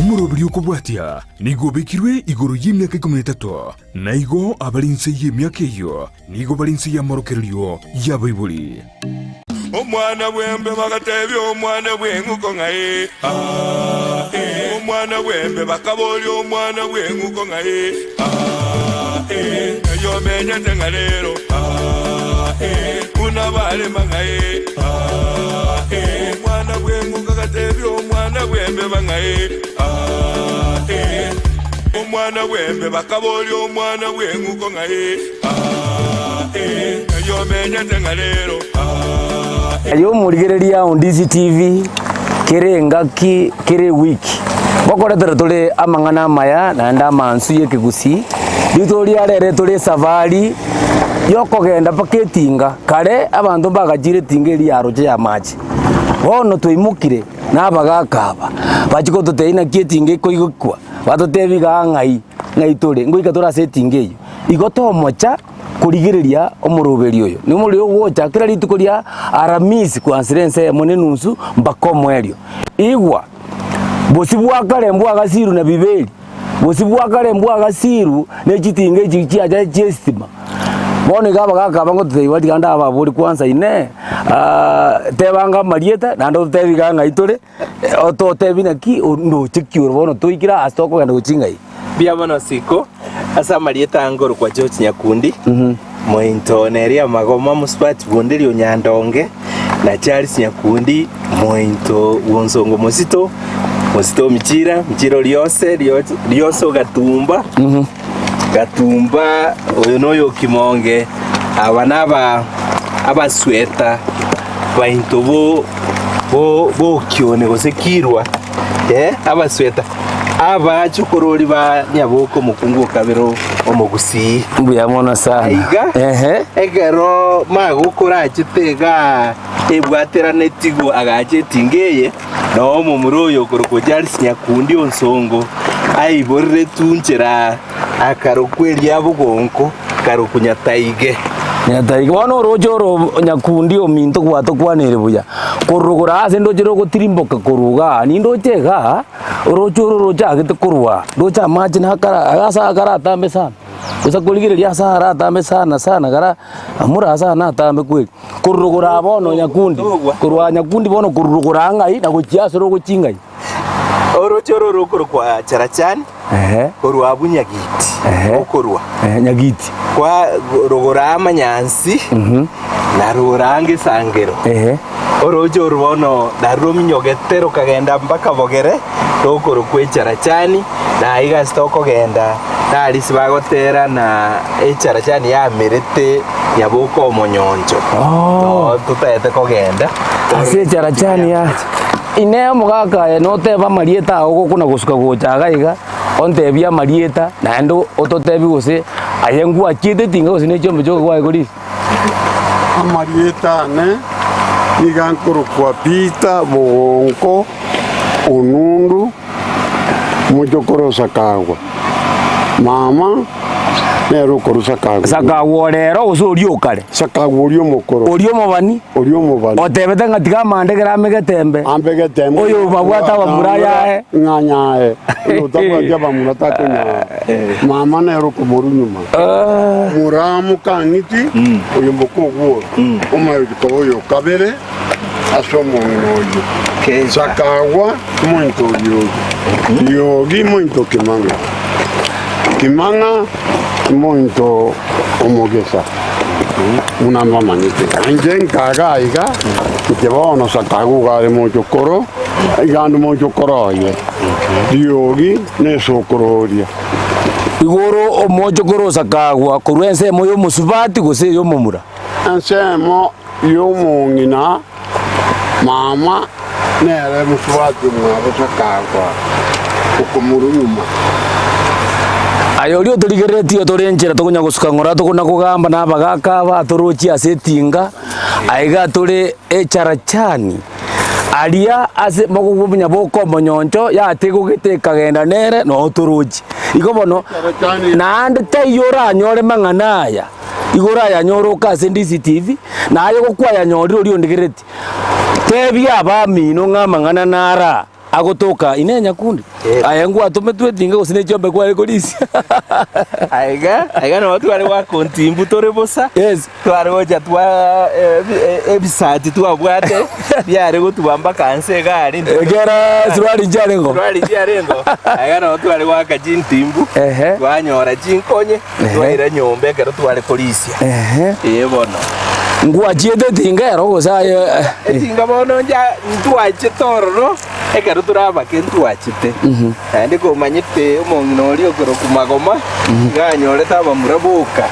Omoroberi okobwatia nigo obekirwe igoro y'emiaka ikomi na etato, na igo abare inse y'emiaka eyio nigo bare inse y'amorokererio y'abaibori. Omwana bw'embe bagatebia omwana bw'eng'uko ng'a ee, aa, ee. Omwana bw'embe bakaboria omwana bw'eng'uko ng'a ee, aa, ee. Ng'ai omenyete ng'a rero, aa, ee. Buna barema ng'a ee, aa, ee. Omwana bw'eng'uko agatebia omwana bw'embeba ng'a ee, aa, ee. Omwana bw'embe bakaboria omwana bw'eng'uko ng'a ee, Aye omorigereria o Ndizi TV, kera engaki, kera ewiki, ngokoretera tore amang'ana amaya naende amansu y'ekegusii, rituko ria rero tore esafari yokogenda mpaka etinga, kare abanto mbagachire etinga eria yaroche ya amache, bono twaimokire na abagaka aba, bachia gototebia naki etinga ekoigokwa, batotebia igaa ng'ai, ng'ai tore, ngoika tore ase etinga eyio. Igo tomocha korigereria omoroberi oyo, nigo omoroberi ogocha kera rituko ria Aramisi koansera ense eyemo na enusu mpaka omoerio. Igwa, bosio bwa kare mbwagasirwe na biberi, bosio bwa kare mbwagasirwe ne chitinga echi chiacha chi'esitima. Bono iga abagaka aba ngototebia bare tiga ndababori kwanza inee, tebanga amarieta naende ototebie iga ng'ai tore. Ototebi naki ndoche ki ore bono toikire aase tokogenda gochia ng'ai? Mbuya mono Siko, ase amarieta aa nkorokwa George Nyakundi, mointo nere Amagoma mosubati bw'Onderi o Nyandonge, na Charles Nyakundi, mointo bw'Onsongo Mosito, Mosito o Michira, Michira o Riose, Riose o Gatumba, Gatumba oyo noyo o Kimonge, aba naba abasweta bainto bo bo bokione gose kirwa, eh, abasweta abachokorori ba Nyaboke omokungu o kabere omogusii. Mbuya mono sana. Aiga Ehe. ekero magokoro achete igaa ebwateranetigwe agacha etinga eye, Noo omomura oyo okorokwa Charles Nyakundi Onsongo aiboreretwe nchera akarokwa eria bogonko karokwa Nyataige. Nyataige. Bono oroche oro Nyakundi ominto gwatokwanere buya korwa rogoro ase ndoche rogotirimboka korwa igaa nindoche igaa oroche oro rochagete korwa aa ndoche amache nakara ase akaratambe sana gose korigereria ase aratambe sana sana kara amura ase aa natambe kweri. Korurogora bono nyakundi, korwa nyakundi bono korurogora ng'ai na gochia ase rogochia ng'ai. Oroche oro rokorokwa Charachani, Ehe, korwa abwo Nyagiti, Ehe. okorwa ehe, Nyagiti. kwa rogora amanyansi, na rogora ngesangero. Ehe. Oroche oru bono naru rominyogete rokagenda mpaka bogere, rokorokwa Echarachani, na aiga ase tokogenda narisi bagotera na Echarachani yamerete Nyaboka omonyoncho. Oh. Noo totaete kogenda. Ase echarachani ya Inee omogaka aye notebe amarieta ao gokona gosuka gocha iga iga, ontebie amarieta naende ototebie gose aye ngwachiete tinga gose ne chiombe chioka kwaye korisia. Amarieta ane nigo nkorokwa Peter Bogonko Onundu. Omochokoro o Sakagwa, mama nere okorwa Sakagwa. Sakagwa ore ero gose oria o kare? Sakagwa oria omokoro. Oria omobani? Oria omobani. Otebete ng'a tiga amandegere ame getembe. Ambe getembe. Oyo obabwate abamura ayaye. Ng'a nyaye. Oyo otabwati abamura takonyara. Mama nere okomorwa nyuma. Moramu kang'iti, oyo moka ogworo. Omoyoki koba oyo okabere. Ase omong'ina oyio Sakagwa omonto o Riogi, Riogi monto Kimang'a, Kimang'a monto omogesa, buna mbamanyete. Inche nkaga aiga, inche bono Sakagwa iga are mochokoro, iga ande mochokoro oye, Riogi na esokoro oria. Igoro omochokoro o Sakagwa korwa ensemo y'omosubati gose ey'omomura. Ensemo y'omong'ina mama nere mosubati omwabo Sakagwa okomorwa nyuma. Aye oria otorigereretie otore enchera tokonya gosuka ng'ora tokona kogamba na abagaaka aba atorochie ase etinga, aiga tore echarachani aria ase mogobunya boka omonyoncho yategogete ekagenda nere noo torochie. Igo bono naende taiyo oranyore mang'ana aya. Igo orayanyore oka ase DCTV, na aye gokwayanyorire oria ondigereretie, tebia abamino ng'a amang'ana naro aa. Agotoka inee nyakundi? Aye ngwatometwe etinga gose ne chiombe kware korisia? Aiga, aiga nabo tware goaka ontimbu tore bosa. Yes. Tware gocha twa ebisati twabwate biare gotuba mpaka nse iga aria. Ekero suruari nchiarengo. Suruari nchiarengo. Aiga nabo tware goaka chintimbu. Ehe. Twanyora chinkonye, twaira nyomba ekero tware korisia. Ehe. Ee bono. Ngwachiete etinga ero gose aye? Etinga bono ncha ntwachete ororo. Ekero tore abake ntwachete, naende komanyete omong'ina oria okorokwa Magoma, iga anyorete abamura boka,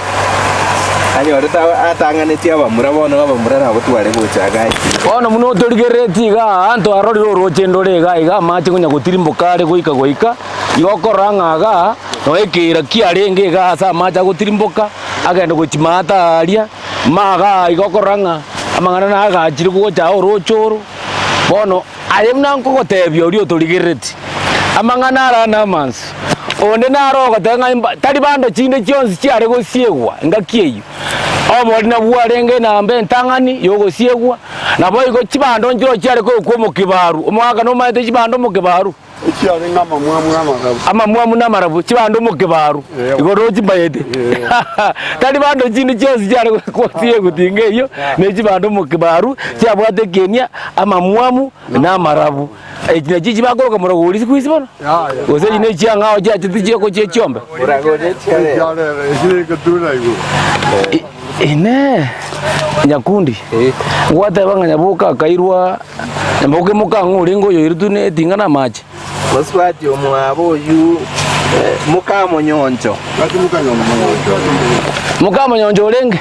anyorete atang'anetie abamura, bono abamura nabo tware gocha iga intwe. Bono buna otorigereretie iga aa, ntwarorire orooche ndore iga iga amache konya gotirimboka are goika goika, igo okorora ng'a igaa, noe ekeira kiarenge igaa ase amache agotirimboka, agende gochia maate aaria, ma igaa igo okorora ng'a amang'ana nagachire gocha aa orooche oro, bono. Aye buna nkogotebia oria otorigerereti amang'ana ara namansu, onde naro ogoteba ng'a imba tari bando chinde chionsi chiare gosiegwa engaki eyio. Obori nabwo bwarenge enamba entang'ani y'ogosiegwa, naboigo chibando nchiroo chiare koyokwa omokibaru. Omogaka nomanyete chibando omokibaru? Echiarenge amamwamu na amarabu. Amamwamu na amarabu, chibando omokibaru, igoro ochimanyete. Tari bando chinde chionsi chiare gosiegwa tinga eyio, ne chibando omokibaru, chiabwate ekienia, amamwamu na amarabu. Echi nachio chibakoroka moragori siku hizi bono? Gose echi ne chiang'ao chiachete chiogochia chiombe? Echiarere, echi negetura igoro. Inee! Nyakundi, ngwateba ng'a Nyaboke akairwa, Nyaboke mokang'u orenge oyoiretwe netinga na amache? Mosubati omwabo oyio mokamonyoncho. Mokamonyoncho orenge?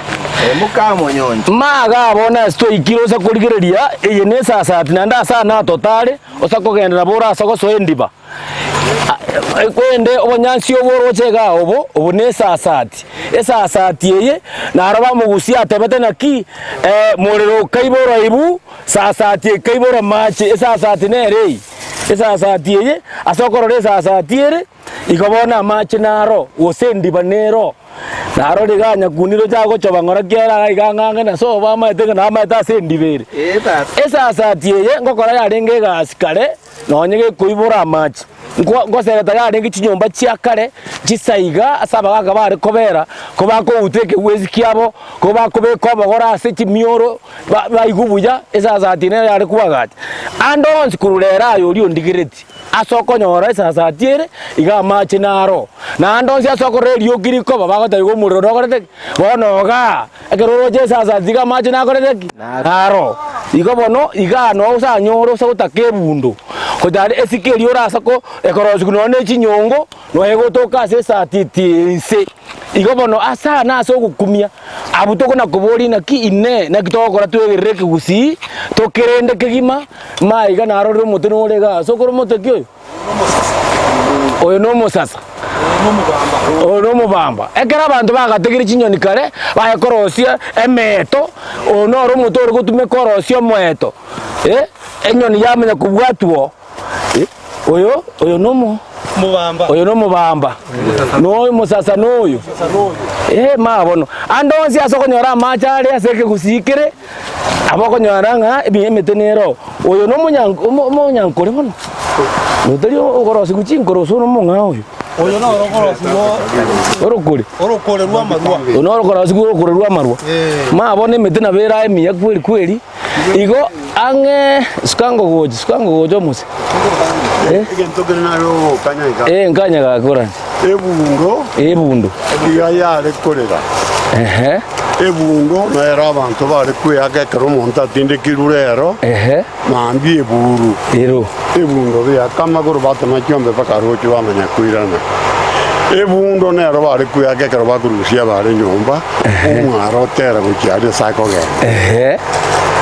Mokamonyoncho. Maga bono ase twaikire osa korigereria, eye nesasati naende ase aa natotare, osa kogenda nabo orase gosoa endiba. Korende obonyansi obo oroche igaa obo, obo nesasati. Esasati eye naro bamogusia atebete naki, morero okaibora ibu, sasati ekaibora amache. Esasati nere eye, esasati eye, ase okorora esasati ere, igo bono amache naro, gose endiba nero. Narora iga nyakundi roche agochoba ng'ora ki ere iga ang'e ang'e na sobo amaete ng'a namaete ase endiba ere. Esasati eye ngokora yarenge egasi kare, Nonye gekoibora amache, ngosereta yarenge chinyomba chia kare, chisaiga ase abagaaka bare kobera, kobakouta ekegwesi kiabo, kobakobeka obogoro ase chimioro, baigwe buya, esasati nero yare koagacha. Ande onsi korwa rero aye oria ondigeretie, ase okonyora esasati ere, iga amache naro. Naende onsi ase okorora erioki rikoba, bagotebigwa omorero nokorete ki? Bono igaa. Ekero oroche esasati iga amache nakorete ki? Naro. Igo bono igaa noo osanyore ose gotaka ebundo, gochare esike eria orase ko ekorosigwa nonya ne chinyongo, nonya egotoka ase esatiti inse. Igo bono ase aa nase ogokumia, abwo tokona koboria naki inee, naki togokora twegerere ekegusii, tokerende kegima, maiga narorire omote nore igaa, ase okore omote ki oyo? Oyo nomosasa, oyo nomobamba. Ekero abanto bagategire chinyoni kare, baye korosia emeeto, oyo noro omote ore gotumeka orosie omoeto, eh, enyoni yamanya kobwatwa oo, eh, oyo oyo nomo oyo nomobamba, na oyo omosasa noyo, eh ma bono. Ande onsi ase okonyora amache are ase ekegusii kere. Aba okonyora ng'a emete nero, oyo nomonyankore bono, otari okorosigwa chinkoro gose nomong'ao oyo. Oyo noro okorosigwa Orokore. orokore rw'amarwa. Oyo noro okorosigwa orokore rw'amarwa. Eh. Ma bono emete nabo ere emiya kweri kweri, igo ang'e suka ngogocha, suka ngogocha omose. Eh. Egento kere naye ogokanya iga. Eh, nkanya gakora. Ebundo. Ebundo. Iga yare korera. Ehe. Ebundo nero abanto bare kweaka ekero omonto atindekirwe rero, Ehe. mambia eburu. Ero. Ebundo beaka amagoro batema chiombe mpaka roche bamanya koirana. Ebundo nero bare kweaka ekero bakorusia abare nyomba, omwaro otera gochia aria ase akogenda. Ehe.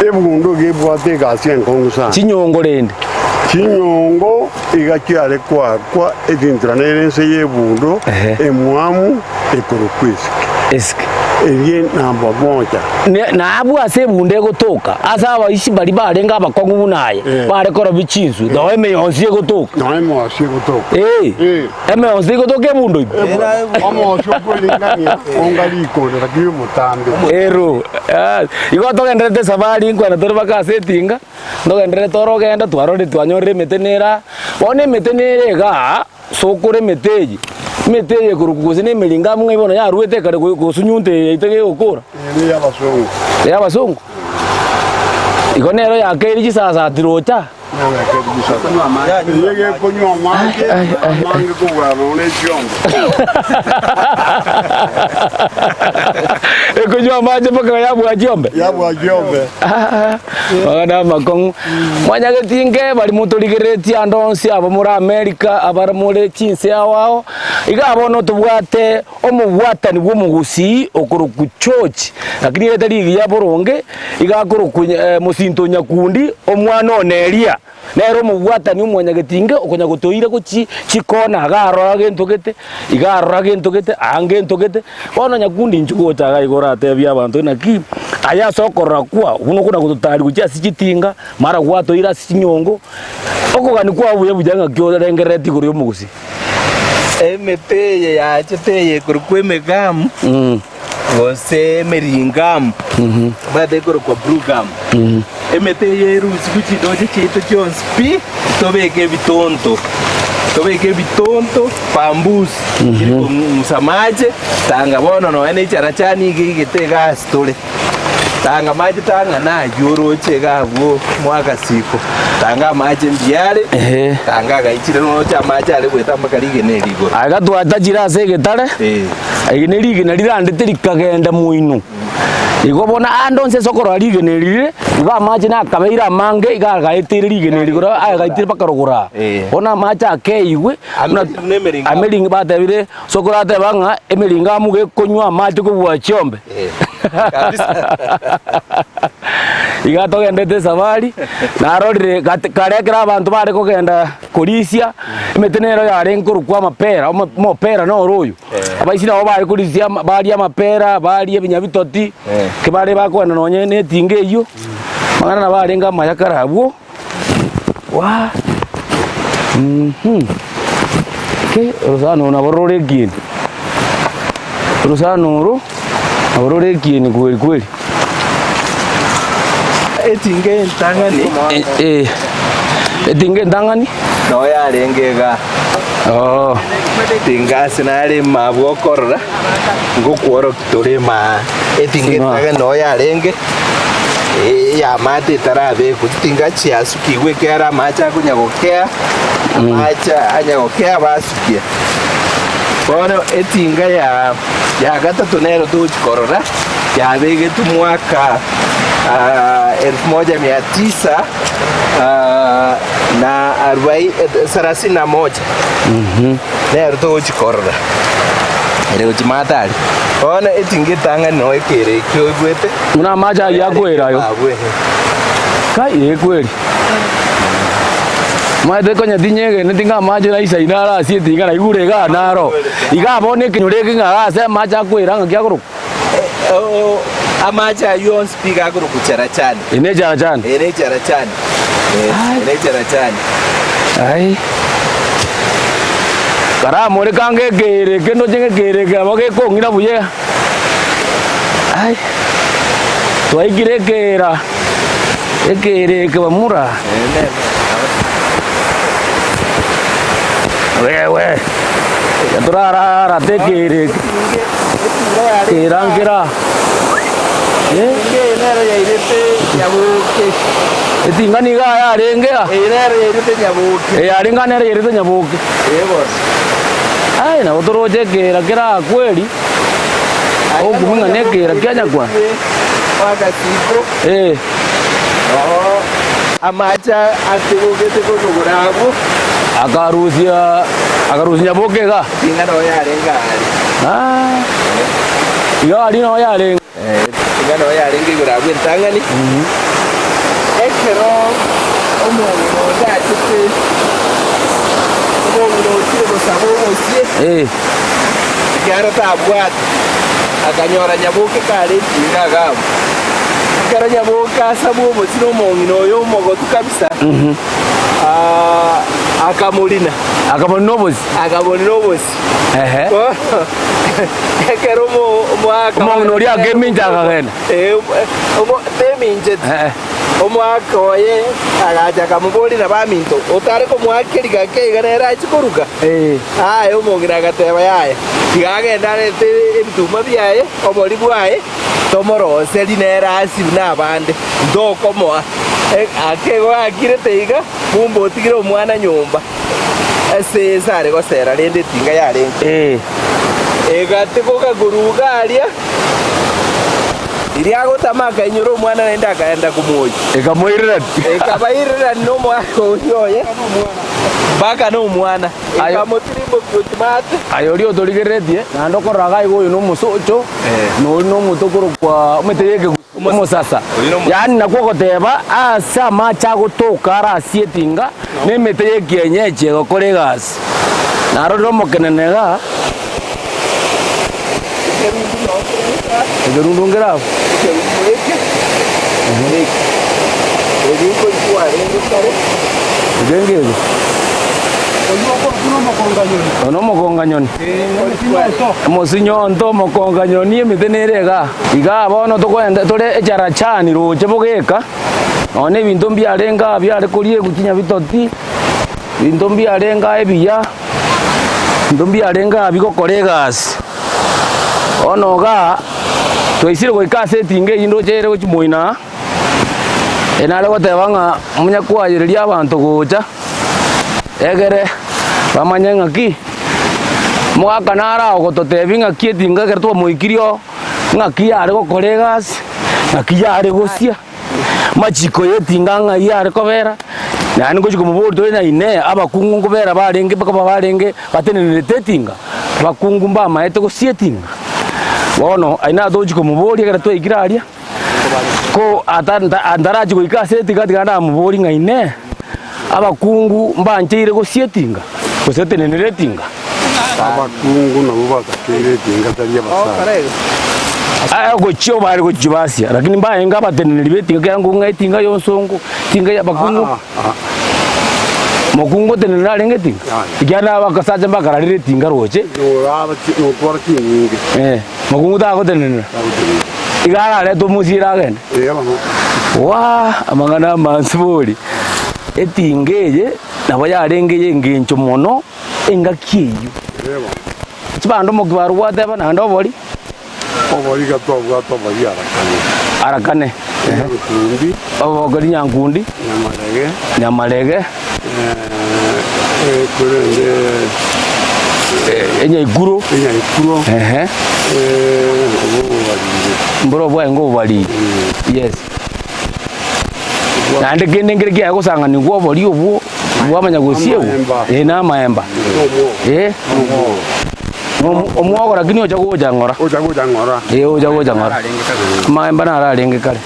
Ebundo iga ebwate egasi enkong'u sana. Chinyongo rende. Chinyongo iga chiare koakwa etintura nere ense y'ebundo Ehe. emwamu ekorokwa esike. Esike. Erie namba moja. Na abwo ase ebunda egotoka, ase abaisi baria barenge abakong'u buna aye, bare korobia chinswe, nonya emeyonsi egotoka. Nonya emeyonsi egotoka. Ee, emeyonsi egotoka ebunda ime. Omosi okweringania onga rikonde lakini omotambe. Ero, igo togendererete esafari nkwana tore mpaka ase etinga, ntogendererete orogendo twarorire twanyorire emete nere aa, bono emete nere igaa. Sokora emete eye, emete eye ekorokwa gose nemeringamu ng'ai bono yaruete ekare gosunyunta eye yaito gegokora. Eye ney'abasongo. Ey'abasongo? Igo nero yakeire chisasati rocha. Nero yakeire chisasati. Eye gekonywa amache amange kobua nonya ne chiombe. Ekonywa amache mpaka yabua chiombe? Yabua chiombe. Amang'ana amakong'u. Mwanyageti inke baria motorigereretie ande onsi aba more America, abare more chinse ao ao, iga bono tobwate omobwatani bw'omogusii okorokwa George, lakini erieta rigiya boronge iga akorokwa mosinto o Nyakundi, omwana o Neria. Nere omobwatani omwanyageti inke okonya gotoira gochia chikona iga arora gento gete, iga arora gento gete, aa ngento gete. Bono Nyakundi inchuo gocha iga iga oratebie abanto naki, aye ase okorora kwao buna okona gototaria gochia ase chitinga, mara gwatoira ase chinyongo, okogania kwao buya buya ng'aki orengerereti igoro y'omogusii. Emete eye yachete eye ekorokwa emegamu, gose emeringamu, omanyete ekorokwa blue gum. Emete eye erusigwe chindoche chiaito chionsi pi, tobeke ebitonto, tobeke ebitonto bamboos chiri kong'usa amache, tanga bono nonya ne echarachani iga eigete iga ase tore, tanga amache tang'ana aywo oroche iga abwo mwakasiko, tanga amache mbuya are, Ehe. tanga agaichire roche amache are goeta mpaka rigena eri igoro. Aiga twatachire ase egetare, Eh. eri ne rigena rirandete rikagenda moino. Igo bono ande onsi ase okorora rigena eri rire, igo amache nakabeire amange, iga agaeteire rigena eri igoro, agaetire mpaka rogoro aa. Eh. Bono amache akeigwe, buna Amering na emeringamu. amering batebire, sokoro ateba ng'a emeringamu gekonywa amache kobua chiombe. Eh, kabisa. Iga togendete esafari, narorire gati kare ekero abanto bare kogenda korisia, emete nero yarenge korokwa amapera, omo omopera noro oyo. Abaisraeli nabo bare korisia baria amapera, baria ebinyabitoti, ki bare bakogenda nonye na etinga eyio, amang'ana nabo arenge amaya kare abwo, waa mh, ki orosana oro nabo rore ekieni, orosana oro nabo rore ekieni kweri kweri. Etinga entang'ani. Eh, etinga entang'ani. Noo yarenge igaa. Oo. Etinga ase nare ime abwo okorora, ngokworokia tore ime aa. Etinga entang'ani noo yarenge, ey'amato etarabekwa, chitinga chiasukigwe ekiagera amache akonya gokea, amache anya gokea basukia. Bono etinga ya ya gatato nero togochi korora, yabegetwe mwaka elfu moja mia tisa na arubai sarasini na moja nero togochi korora ere gochi maate aria. Bono etinga etang'ani noo ekere ekio oigwete Buna amache ayio akwera ayo. Abwo ehe. Kai ee kweri. Omanyete konya tinyegeneti ng'a amache naisaine are ase etinga naigure igaa naro. Igaa bono ekenyoro eke ng'a ase amache akwera ng'aki akorokwa? Amache ayio onsi pi iga akorokwa Charachani. Eye ne Charachani? Eye ne Charachani. Eye ne Charachani. Ai. Karamore kange ekeere eke ndoche ng'a ekeere eke nabo gekong'ira buya. Ai. Twaikire ekeera, ekeere eke bamura. Wewe, torararate ekeere eke, keera nkera. Eh? Eye nero yairete Nyaboke. Etinga nigo yarenge aa. Eye nero yairete Nyaboke. Eye yarenge aa nero yairete Nyaboke. Ee bono. Ai nabo toroche ekeera kera aa kweri, okumia ng'a nekeera kia nyakwana. Agasiko. Eh. Oo amache atebogete korwa abwo. Akarusia akarusia Nyaboke igaa. Etinga noo yarenge aria. Ah. Iga aria noo yarenge. Etinga noo yarenge igoro abwo entang'ani. Ekero omong'ina onde achete, omong'ina ochire gosaba omosie, Eh. ekiagera tabwate. Akanyora Nyaboke kare etinga iga abwo. Ekero Nyaboke asabwa obosie na omong'ina oyo omogotu kabisa, akamorina. Akamorina obosie. Akamorina obosie. Ehe. Bono ekero omo- omoaka Omong'ina oria akemincha akagenda. Eh, omo- temincheti. Ehe. Omoaka oye agacha akamoboria, na baminto, otare komoakeria gake iga nere achie koruga? Eh. Aye omong'ina agateba, Yaya, tiga agende arente ebituma biaye, obori bwaye, tomoroserie nere asiru nabande, ntokomoa. Ake igo gakirete iga, kumbe otigire omwana nyomba ase ense are gosera, rende etinga yarenge. Eh. Egatigoka korwa iga aria, riria agotama akainyora omwana naende akaenda komwoyia. Ekamoirerania. Ekabairerania nomoaka oyio oye, mpaka nomwana. Aye. Ekamotirimbokia gochia maate. Aye oria otorigereretie, naende okorora iga iga oyo nomosocho, na oria nomote okorokwa omete y'ekegusii, omosasa. Oyio nomosasa. Yaani nakwo ogoteba, ase amache agotoka are ase etinga, na emete y'ekienyechi egokora egasi. Narorire omokenene igaa, Ekerundu noo kere iga. ekerundu nkere abwo. Ekerundu eke, eke, ebi nkoigwa arenge kare. Eke nkeke. Oyo nomokonganyoni. Omosinyonto, omokonganyoni, emete nere igaa. Igaa bono tokoenda tore echarachani roche bogeka, nonya na ebinto mbiarenge aa biare koriegwa chinyabitoti, ebinto mbiarenge aa ebiya, ebinto mbiarenge aa bigokora egasi. Bono igaa, twaisire goika ase etinga eywo ndoche ere gochia moino aa, nare goteba ng'a omonye koayereria abanto gocha. Egere bamanye ng'aki omogaka nare agototebia ng'aki etinga ekero twamoikirie oo, ng'aki yare gokora egasi, ng'aki yare gosia, amachiko ya etinga ng'ai yare kobera, naende ngochia komoboria tore na inee abakungu nkobera barenge mpaka barenge batenenerete etinga, abakungu mbamaete gosia etinga. Bono aye natochia komoboria ekero twaikire aria. Ko ntarachi goika ase etinga tiga ndamoborie ng'a Inee, abakungu mbancheire gosia etinga, gose tenenera etinga? Abakungu nabwo batakeire etinga tari abasacha. Aya gochia obare gochia basia, lakini mbaenge abateneneri b'etinga ekiagera ng'a etinga yonsongo, etinga ya abakungu. Ah, ah. Mokungu otenenera arenge etinga? Ekiagera abasacha mbakararire etinga roche. Noraba chi- notwara chinyinge. Eh, mokungu tagotenenera. Tagotenenera. Iga ararete omosiere agende. Eh, bono. Waa, amang'ana amansi bori. Etinga eye nabo yarenge y'engencho mono engaki eyio. Eh, bono. Chibando omokia barwa gwateba naende obori. Obori iga twabwate obori arakane. Arakane. Nyankundi. Obokori Nyankundi. Nyamarege. Nyamarege. Eh, korende Enyaikuro. Enyaikuro. Ehe. Eh, obobariri. Mboro bwaye obobariri. Yes. Naende kende nkere kiaye gosang'anigwa obori obwo bwamanya gosiegwa. Amaemba. Eh, na amaemba. Eh. Omwogo lakini ocha gocha ng'ora. Ocha gocha ng'ora. Eh, ocha gocha ng'ora. Amaemba naro arenge kare.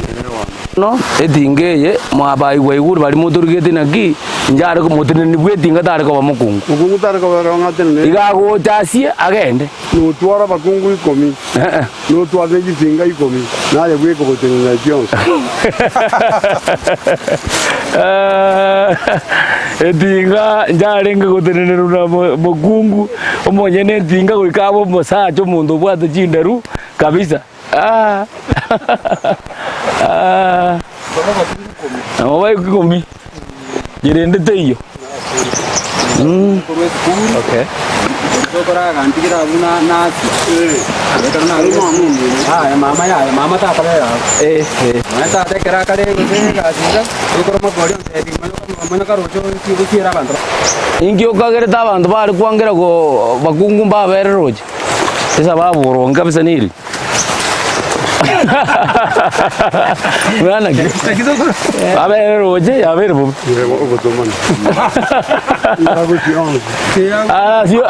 Bono etinga eye mwabaigwa igure baria motorigete naki inche are moteneneri bwa etinga tare koba mokungu. Mokungu tare koba ere ong'ateneneri. Iga agocha asie agende. Notware abakungu ikomi, Eh-eh. notware ne chitinga ikomi, naye bweka ogotenenera chionsi. Etinga inche arenge gotenenerwa na mo- mokungu, omonyene etinga goika abe omosacha omonto obwate chinderu kabisa. Ah, ah. Nabo baikwa ikomi, kerende teiyo. Mm. Okay. Eh, eh. Inki okagerete abanto bare kwangera go bakungu mbabere roche? Esababu boronge kabisa neri. Bwana ki? Babere roche yabere bobe. Obotomani. Ndagochia onsi. Ah, sio.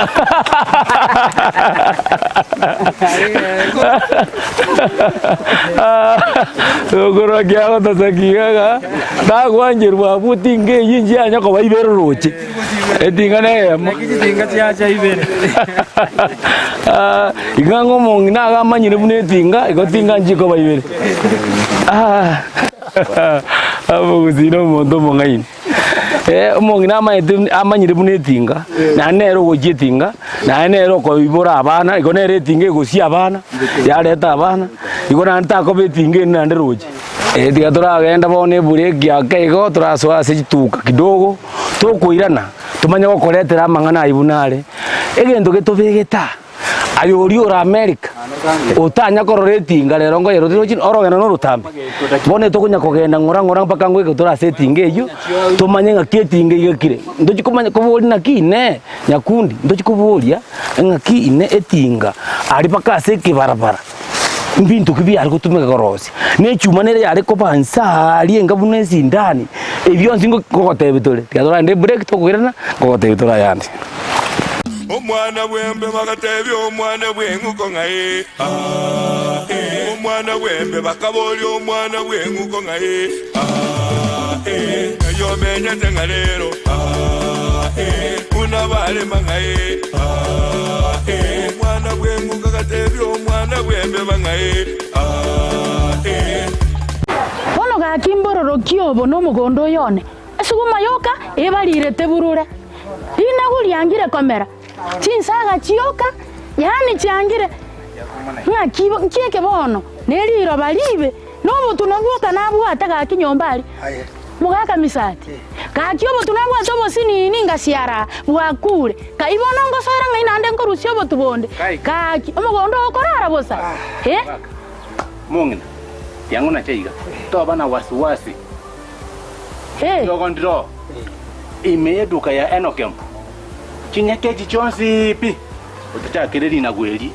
Sokoro kiagotosa kigaga tagwancherwa abwo etinga eyio inche yanya koba ibere roche etinga na eyemo Chitinga chiacha ibere. Ah, iga ng'a omong'ina iga amanyire buna etinga igo tinga nchikoba ibere Ah, omogusii na omonto omong'aini. Eh, omong'ina amaete amanyire buna etinga, naende nere ogochia etinga, naende nere okoibora abana, igo nere etinga egosia abana, yareta abana, igo naende takoba etinga ende naende roche. Eh, tiga toragenda bono ebureki ake igo, torasoa ase chituka kidogo, tokoirana, tomanye gokoretera amang'ana aywo buna are, egento getobegete aa. Aye oria ore Amerika, otanya korora etinga rero nkoyerote roche orogendo norotambe. Bono etokonya kogenda ng'ora ng'ora mpaka ngoika tore ase etinga eyio, tomanye ng'aki etinga igekire. Ntochi komanya koboria naki inee nyakundi, ntochi koboria ng'aki inee etinga aria mpaka ase ekebarabara, mbinto ki biare gotumeka korosia, na echuma nere yare koba nse aaria enga buna esindani, ebi bionsi ngo ngogotebia tore, tiga toragende ebreak tokoirana, ngogotebia tore ayande. Omwana bw'embe bagatebia omwana bw'eng'uko ng'a ee, aa, ee. Omwana bw'embe bakaboria omwana bw'eng'uko ng'a ee, aa, ee. Ng'ai omenyete ng'a rero, aa, ee. Buna barema ng'a ee, aa, ee. Omwana bw'eng'uko agatebia omwana bw'embeba ng'a ee, aa, ee. Bono gaki mbororokie obo nomogondo oyo one, esuguma yoka ebarirete burure. Rinagu riangire komera, chinsaga chioka, yaani chiangire, ng'aki nki eke bono? Ne riroba riibe, na obotunwa bwoka nabwate gaki nyomba aria. Mogaka Misati, Gaki obotunwa nabwate obosinini ngasiara bwakure, kai bono ngosoera ng'ai naende nkorusia obotu bonde? Gaki omogondo oo okorara bosa? Eh? Mong'ina, tiang'una chaiga, toba na wasiwasi. Eh. Riogo ndiro ime y'eduka ya Enokem, chinyeke echi chionsi pi, otochakere rinagu eri,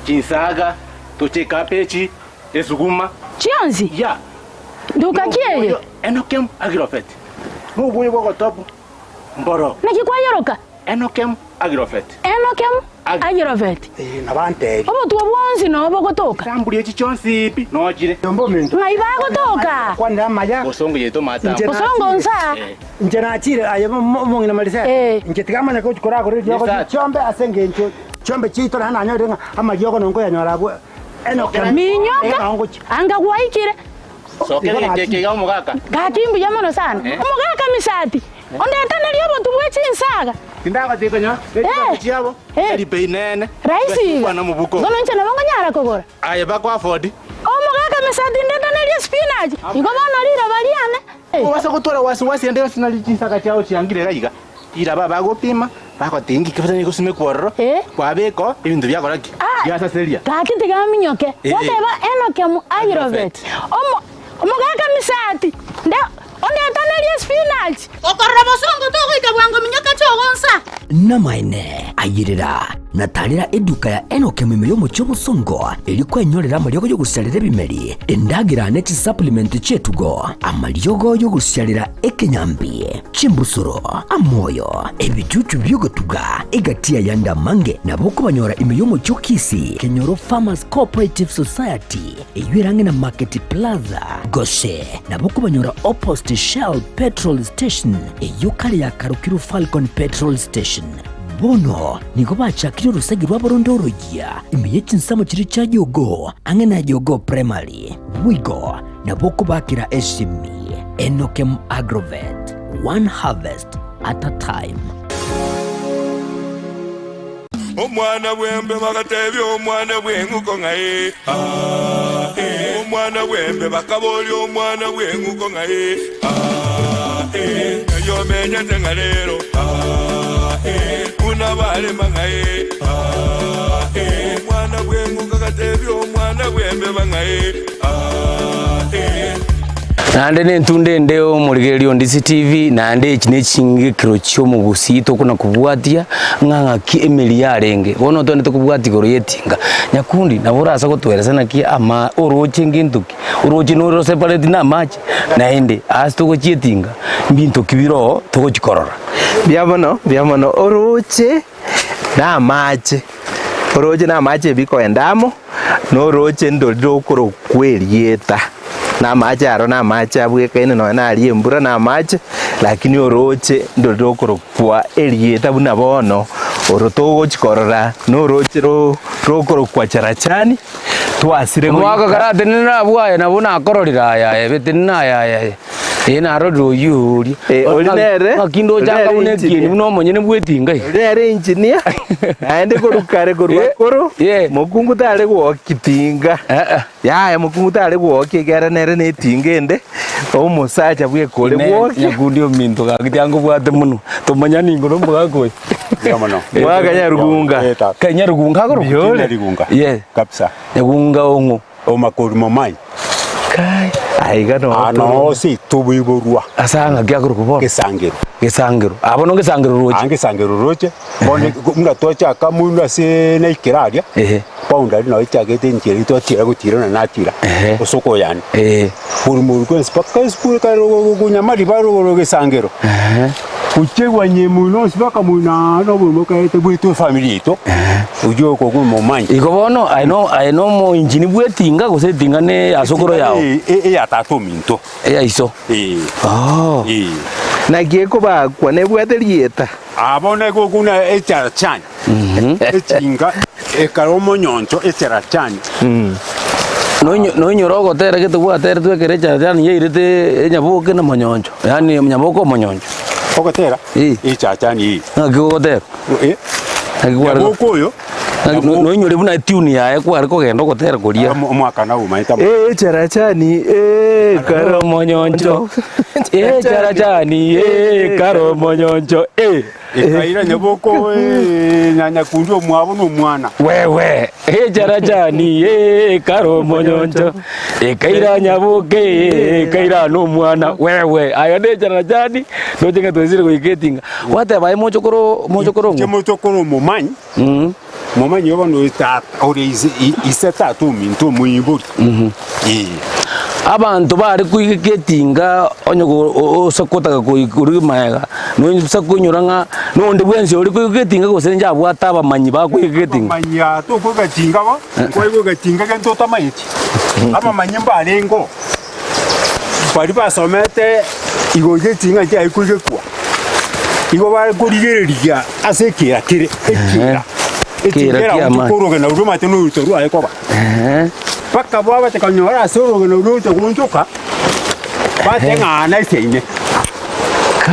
chinsaga, toche ekabechi, esuguma. Chionsi? Ya. Nduka ki eye? Enokem Agrofet, noboyo bw'ogotobu mboro. Naki kwayeroka? Enokem Agrofet. Enokem Agrofet. Obotwe bwonsi noo bogotoka. Chamburi echi chionsi pi nochire. Ng'ai bagotoka? Bosongo yaito matambo. Bosongo nsa. Inche nachire aye omong'ina Marisela, Eh. inche tigamanya gochi koragora eriogo Yes, sir. chiombe ase engencho chiombe chiaito naende nanyorire ng'a amariogo nonkoyanyora abwo Enoka. Minyoka Enoka ngochia. anga gwaikire. Sokera egekeke iga omogaka. Gaki mbuya mono sana. Omogaka Misati, ondetanerie obotu bwe chinsaga. Tindagotiga konya Eh. ne chiabo Eh. tari bei nene. Rahisi iga. Kwana mobuko. Bono inche nabo nkonyara kogora. Aye bako afford. Omogaka Misati ndetanerie spinach. Igo bono riroba riane. Obasa gotwara wasiwasi ende yonsi nari chinsaga chiao chiangire iga iga. Ira bagopima bagotiga ngiki basa nigosimekwa ororo Eh. kwabeka oo ebinto biakora ki? Ah, Biasaseria. Gaki tiga aminyoke. Eh. Goteba Enoke Agrofet. Omo omogaka Misati nde ondetanerie spinach. Okorora bosongo togoika bwango minyoka chogonsa. Namaene, ayerera, na tarera eduka ya Enoke ime y'omochie obosongo, erio kwenyorera amariogo y'ogosiarera ebimeri, endagera ne chisupplement chi'etugo, amariogo y'ogosiarera ekenyambi, Chimbusuro, amoyo, ebichuchu bi'ogotuga, egati y'ayande amange nabo okobanyora ime y'omochie o Kisii, Kenyoro Farmers Cooperative Society, eyio ere ang'e na Market Plaza, gose nabo okobanyora opposite Shell Petrol Station, eyio kare yakarokirwe Falcon Petrol Station. Bono nigo bachakire orosegi rwabo ronde oroyia ime ye chinsemo chiria chia Jogoo, ang'e na Jogoo Primary. Boigo nabo okobakera esimi. Enokem Agrovet, one harvest at a time. Omwana bw'embe bagatebia omwana bw'eng'uko ng'a ee, aa, ee. Omwana bw'embe bakaboria omwana bw'eng'uko ng'a ee, aa, ee. Ng'ai omenyete ng'a rero, aa, ee. Buna barema ng'a ee, aa, ee. Omwana bw'eng'uko agatebia omwana bw'embeba ng'a ee, aa, ee. Naende nentunda ende omorigereria o Ndisi TV, naende echi neching'ikero chi'omogusii tokona kobwatia ng'a ng'aki emeri yarenge. Bono togende kobwatia igoro y'etinga. Nyakundi nabo orase gotoeresa naki ama oroche ngento ki? Oroche noro separate na amache? Naende ase togochia etinga, mbinto ki bire oo togochi korora. Mbuya mono, mbuya mono. Oroche na amache, oroche na amache ebikoenda amo, na oroche ndori rokorokwa erieta, na amache aro na amache abwekaine nonya naria embura na amache, lakini oroche ndori rokorokwa erieta buna bono, oro togochi korora na oroche ro rokorokwa Charachani, twasire Omwaka goika. karatenenere abwo aye nabo nakororire aya aye betenene aya aya aye ee narorire oyio oria. Eh, ori nere- Ng'aki ndoche ori nere anga buna engineer. ekieni buna omonyene bw'etinga iga. Ori nere engineer, naende korwa kare korwa Eh, koro, yeah. mokungu tare gwokia tinga. Eh, eh. Yaya mokungu tare gwokia ekiagera nere na etinga ende, omosacha bweka ore Inee, gwokia. Nyakundi ominto gaki tiangobwate monwe, tomanyani ingo na omogaka oyo. Mbuya mono. Mwaka Nyarugunga. Eh, tata. Kai Nyarugunga akorokwa? Mbuya ore. Nyarigunga. Yeah. Kabisa. Nyagunga ong'o? Omakori momai. Kai. Aiga no. Ano ase toboiborwa. Ase ng'aki akorokwa bono? Gesangero. Gesangero. Ah, bono ngesangero roche. Ah, ngesangero roche. Bono buna twachaka moino ase naikera aria. Ehe. Boundary noo echagete enchera eywo twatira gotira na natira. Ehe. Osoko oyane. Eh. Korwa moru kwensi mpaka esukuru ekare Nyamariba rogoro gesangero. Ehe. Gochegwa nyemoino onsi mpaka moino aa noborimo okaete bwaito efamiri yaito, oyio okogwa omomanyi. Igo bono aye no aye nomoinchini bw'etinga gose etinga ne ya sokoro yao? Eya tata ominto. Eya iso. Ee. Oo. Ee. Naki ekobakwa nebwate rieta. Aa bono egokuna echarachani, etinga ekare omonyoncho echarachani. Noinyo noinyore ogotera gete gwateretwe ekero echarachani yairete enyaboke na monyoncho. Yaani nyaboke omonyoncho. Ogotera? Eh. Echachani eye. Ng'aki ogotera? Eh. Ng'aki kware Nyaboke oyo. Ng'aki no- noinyore buna etune yaye kware kogenda ogotera koria. Omo- Omwaka nao omaete amo. Eh, charachani, eh, Karo omonyoncho. Eh, charachani, eh, karo omonyoncho, eh. Ekaira nyaboko eh, na nyakundi omwabo na omwana. Wewe, echarachani, eh, karo omonyoncho. Ekaira nyaboke, eh, ekaira nomwana. Wewe, aye ne echarachani, ndoche ng'a twesire goika etinga. Gwateba aye mochokoro, mochokoro Inche ng'o? mochokoro omomanyi, Mm. momanyi obo no tata, ore ise, ise tata ominto omoibori. Eh. Abanto bare koigeka etinga onye ose kotaka korwa magega, noisa koinyora ng'a nonde bwensi ore koigeka etinga gose inche abwate abamanyi bakoigeka etinga. Abamanyi aa tokoigeka etinga bo, nkoigeka etinga gento otamanyeti. Abamanyi mbarenge oo, baria basomete igoro ya etinga nchiaye koigekwa, igo bare korigereria ase ekiira kere, ekiira. Etinga Ekiira eragochia ki'amache. korogena roria omanyete noruto rwaye koba. Mpaka bwabete konyora ase orogena roria rogocha goonchoka, bateng'ana eseine.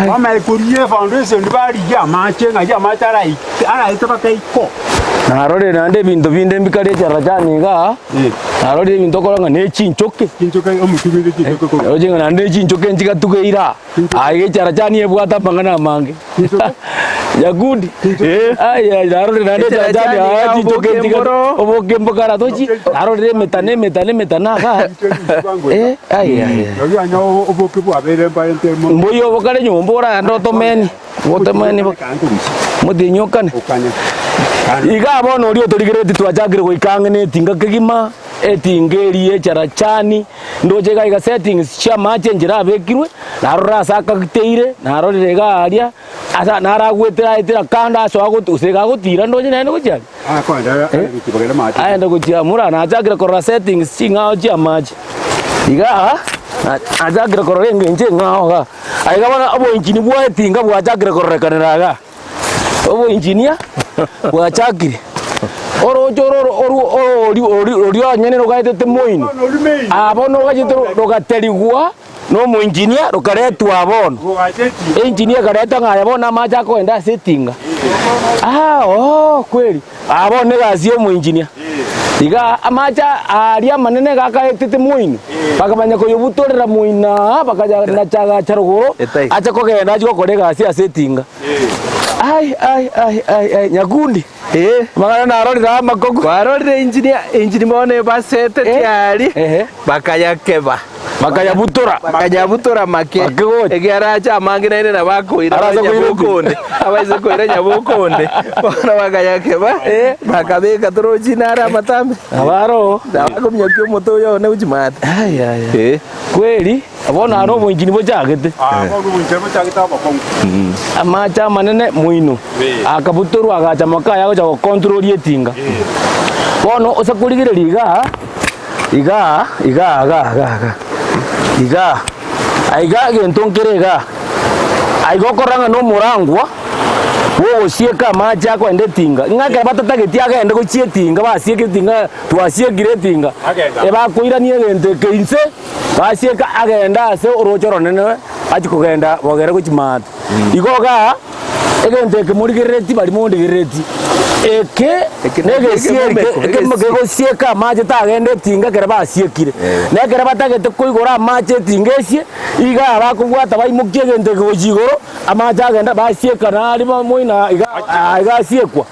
Bamanye korigia efoundation barigie amache ng'ai amache araite araete mpaka iko. Narorire naende ebinto binde mbikare echarachani igaa, narorire ebinto okora ng'a ne chinchoke. Chinchoke omotugi ore chinchoke korwa. Roche ng'a naende chinchoke nchigatugeire aa. Aye echarachani ebwate amang'ana amange. Nyakundi, aye aye narorire naende echarachani Echarachani aa iga chinchoke oboke nchiga mboro. oboke mbokara tochi, narorire emetano emetano emetano igaa, eh, aye aye. Nari onye oboke bwabeire mbarente mono. Mboiyo obokare nyomba oragende otomeni, otomeni bo motienyi okane. Okane. Igaa bono oria otorigeretie twachakire goika ang'e na etinga kegima, etinga eria echarachani, Ndoche iga iga settings chi'amache enchera abekirwe, narora ase akagiteire, narorire iga aria, asa naragwetera aetera kando ase agotu gose iga agotira ndoche naende gochia aria. Aende gochia mura nachakire korora settings ching'ao chi'amache. Igaa, na nachakire korora engencho eng'ao igaa. Aiga bono oboinchini bwa etinga bwachakire kororekanera igaa. Oboinjinia bwachakire, orooche oro oru ori ori roria onyene rogaetete moino, aa bono rogachete rogaterigwa na omoinjinia rokaretwa aa bono. Engineer ekareta ng'a aya bono amache akogenda ase etinga, ah ooh kweri, aa bono egasi ya omoinjinia. Igaa amache aria amanene iga akaetete moino, bakamanya koyobutorera moino aa bakayanacha agacha rogoro, ache kogenda achie gokora egasi ase etinga. Ai, ai, ai, ai, ai, nyakundi. Eh. Amang'ana narorire amakoku. Kwarorire engineer, engineer bono ebasete Eh. tiari, Ehe. bakayakeba. Bakayabutora. Bakayabutora make. Ekiagera ache amange naende nabo akoira Arase koira nyaboka onde. Abaise koira nyaboka onde. Bono bakayakeba, bakabeka torochi nare amatambe. Nabo aro. Nabo akominyokia omote oyo one gochia maate. Ayaya. Kweri, bono aro oboinchini bochagete. Bono oboinchini bochagete abakong'u. Amache amanene moino. Akabutorwa agacha moka aye agocha gokontroli etinga. Bono ose korigereria igaa. Igaa, igaa, igaa, igaa, igaa, igaa, aiga egento nkere igaa, aiga okorora ng'a nomorangwa bw'ogosieka amache akoenda etinga, ng'a ekero batatageti agende gochia etinga basieke etinga twasiekire etinga, ebakoirania egento eke inse, basieka agende ase oroche oronene achie kogenda bogere gochia maate. Igo igaa. Egento eke morigerereti baria mondigerereti, eke negesieri kegosieka amache tagenda etinga ekero basiekire. Na ekero batagete koigora amache etinga esie, iga bakobwata baimokia egento eke gochia igoro, amache agenda basieka naria moina iga iga asiekwa.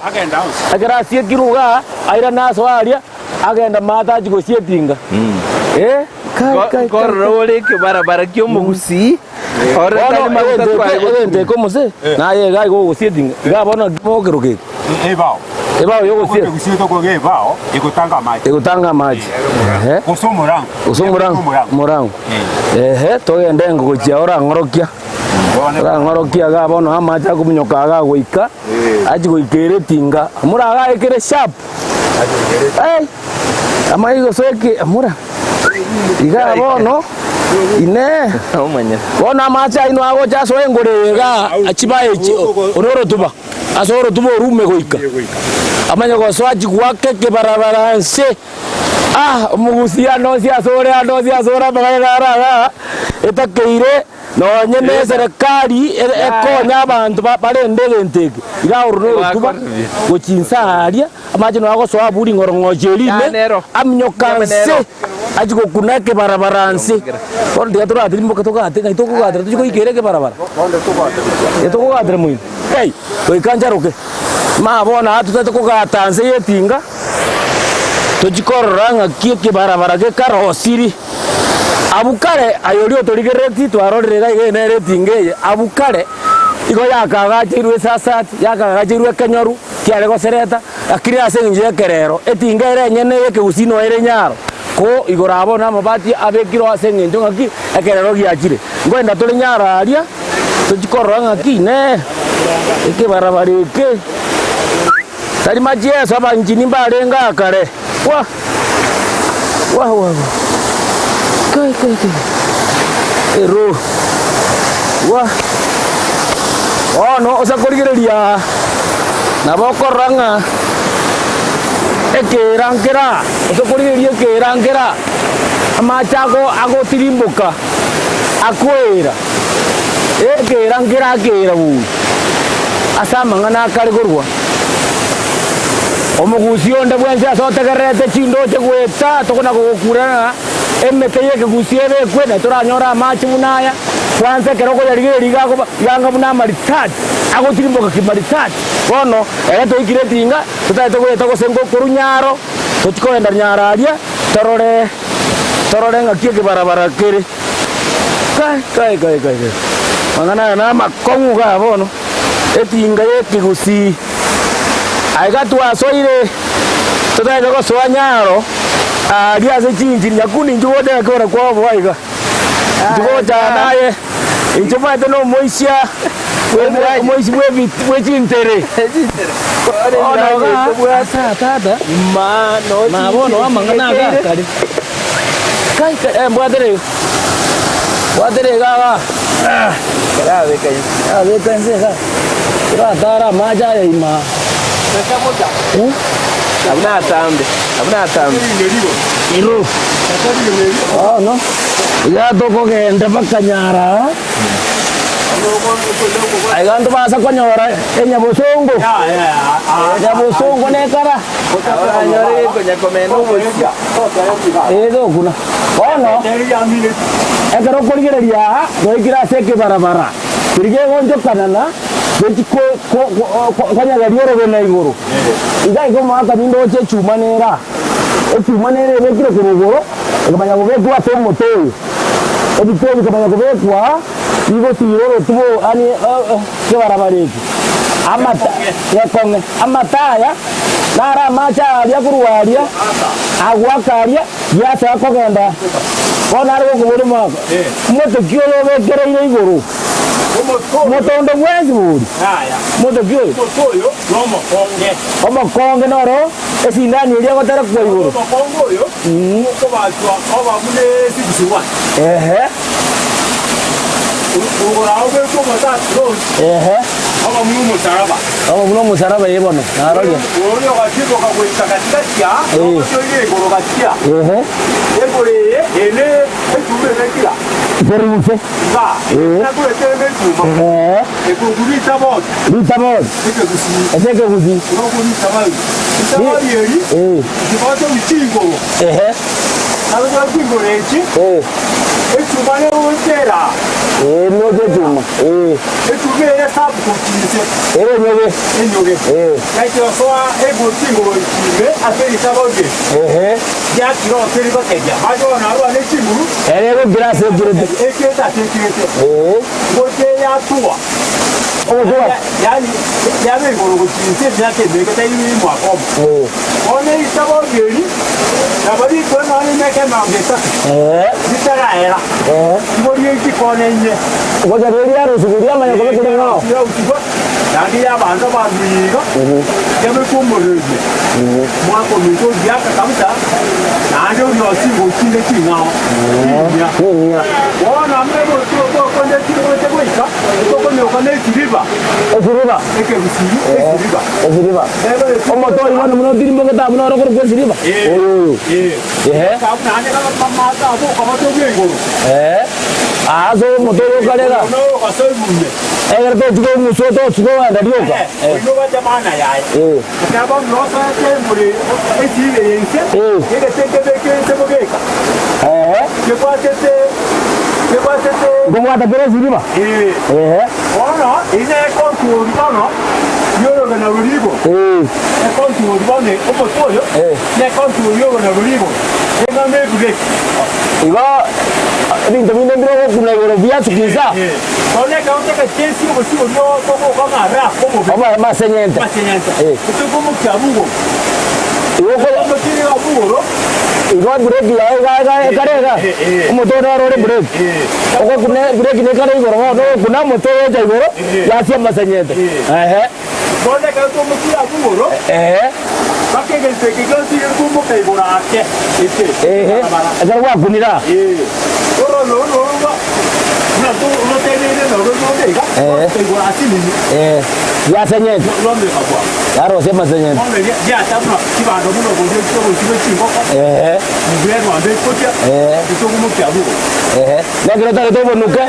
Ekero asiekirwe igaa, airane asoe aria, agenda maate achie gosia etinga. Eh, kai kai kai. Nkorora ore ekebarabara ki'omogusii. Ore Bono tari maguta egento tware eke egento gotumia. eke omose naye iga igo ogosia etinga iga bono naki mokeroka eke Ebao. ebao yogosia Ogosia tokoga ebao egotanga amache. egotanga amache ehe Gose omorango. gose omorango omorango ehe togende engo gochia orang'orokia orang'orokia iga bono amache akominyoka iga agoika achia goika ere etinga mura iga ekere sharp Ei, amaiga gose eke mura Igaa bono, Inee, bono amache aino agocha asoe engoro eye igaa, achibae echi ore orotuba, ase orotuba orume goika, amanye gosoa achie goaka ekebarabara nse. Ah, omogusia ande onsi ase ore, ande onsi ase ore amang'ana naro igaa, etakeire nonye na eserekari ekonye abanto barende egento eke. Igaa oro norotuba gochia inse aaria. Amache noyo agosoa abwo ring'orong'ochi eri ime, aminyoka nse, achie gokuna ekebarabara nse. Bono tiga toratirimboke togate ng'ai tokogatera tochie goikera ekebarabara? Ee tokogatera moino? Ei, goika ncharoke. Ma bono aa totagete kogata nse ya etinga, tochie korora ng'aki ekebarabara gekarosiri. Abwo kare, aye oria otorigerereti, twarorire iga iga nere etinga eye, abwo kare, igo yakagacheirwe esasati, yakagacheirwe ekenyoru, kiare gosereta, lakini ase engencho y'ekerero, etinga ere enyene y'ekegusii noyo ere nyaro, ko igoro abo namabati abekirwe ase engencho ng'aki, ekerero giachire. Nkoenda tore nyaro aria, tochie korora ng'aki inee, ekebarabara eke, tari machieso abanchini mbarenge aa kare, wa wa wa wa kai kai kai ero wa bono ase korigereria nabo okorora ng'a ekeera nkera ase korigereria ekeera nkera amache ago agotirimboka akoera ekeera nkera akeera bori ase amang'ana akare korwa. Omogusi onde bwensi ase otegererete chindoche goeta tokona kogokura ng'a emete y'ekegusii ebekwe na toranyore amache buna aya. Kwansa ekero okoyarigereria iga akoba iga anga buna amaritati agotirimboka kimaritati. Bono ere toikire etinga totagete goeta gose nkokorwa nyaro tochi kogenda nyaro aria torore torore ng'aki ekebarabara kere. Kai kai kai kai kai mang'ana aya namakong'u igaa bono. Etinga y'ekegusii. Aiga twasoire totagete gosoa nyaro aaria ase chinchiri nyakundi inchuo gocha ng'aki ore kwabo aiga. Inchuo gocha naye inche omanyete na omoisia omoisia bwe bwe chintere. Bono iga asa tata ma bono amang'ana iga akare. Kai kai eh mbwatera iga. Bwatera iga igaa. Abeka inse iga. Toratare amache aya ime aa. Eh? Abwo natambe, abwo natambe. Ero. Bono, iga tokogenda mpaka nyara aa. Aiga ntobasa konyora enyabosongo. Enyabosongo nekara. Oranyore gekonya komena obosie. Ee tokuna. Bono, ekero okorigereria aa, twaikire ase ekebarabara keria kegonchokana na gochia konyegeria orogena igoro. Iga iga omogaka nindoche echuma nere aa, echuma nere ebekire korwa igoro, ekamanya kobekwa ase omote oyo. Ebituo bikamanya kobekwa bigosiira orotubo yaani ekebarabara eke. Amata gekong'e. Amata aya naro amache aria korwa aria agoaka aria giasoa kogenda. Bono nare gokoboria omogaka, omote ki oyo obekereire igoro? Omotondo bwensi bori. Omote ki oyo? Omokonge noro esindani eria egoterekwa igoro. Ehe. Ehe. Oba buna omosaraba ee bono, naroria. Ehe. Keruse. Ee. Ee. Ritabori. Ase ekegusii. Ee. Ehe. Ee. Ee, noche echuma. Ee. Ere enyoge. Ee. Ehe. Ere egokira ase ekirete. Ee. Ogotua. Ee. Ee. Ee. Gocha riria arusigwe riamanya koba kere ng'ao. Ninia. Esiriba. Esiriba. Omoto oyio bono buna otirimbogete abwo noro okorokwa esiriba. Oyo oyo. Ehe. Ee. Aa ase omoto oyo okare iga. Ekero tochi kong'uswa tochi kogenda rioka. Ee. Ee. Nkobwata kere esiriba. Ehe. Igo ebinto binde mbire ogokuna igoro biasuka inse aa. Amasenyente. Igo ebreki yaye iga iga ekare iga, omote one oro ore breki, ogokuna ebreki nekare igoro bono ogokuna omote ogocha igoro, yasia amasenyente. Ehe. Bono ekero twamokire abwo igoro, Ehe. mpaka egento eke gionsi gekoimoka igoro ake, eke, Ehe. ebarabara. Ekero gwakunire aa. Ee. Oro noro norwo buna roteneine noro rionde iga, Ehe. rwasuka igoro ase rinyo, Ee. Yasenyete. rwameka bwango. Yarosia amasenyente. Bono eria riacha buna chibando buna oboria obosie bwe chingoko, Ehe. mbuya erwambe ekochia, Ehe. etokomokia abwo igoro. Ehe. Nekero otagete obonuke.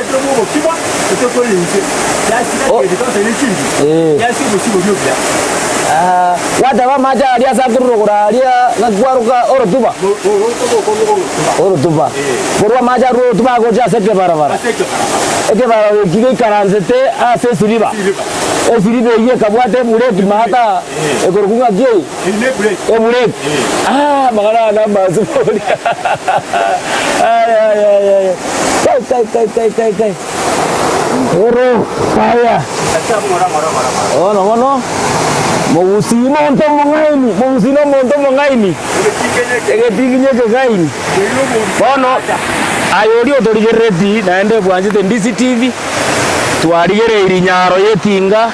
Gwateba amache aria ase akorwa rogoro aria ng'aki kwaroka orotuba? Orotuba. Korwa amache arure orotuba agocha ase ekebarabara. Ekebarabara eki geikaransete ase esiriba. Esiriba eyio ekabwata ebureki maata ekorokwa ng'aki eye? Ebureki. Ah, amang'ana aya namasu bori. Ay, ay, ay, ay. Kai, kai, kai, kai, kai, kai. Oro fire. Bono bono, mogusii monto omong'aini, mogusii na omonto omong'aini. Egetikinye ekeng'aini. Bono, aye oria otorigerereti naende bwanchete Ndisi TV, twarigereirie nyaro ya etinga,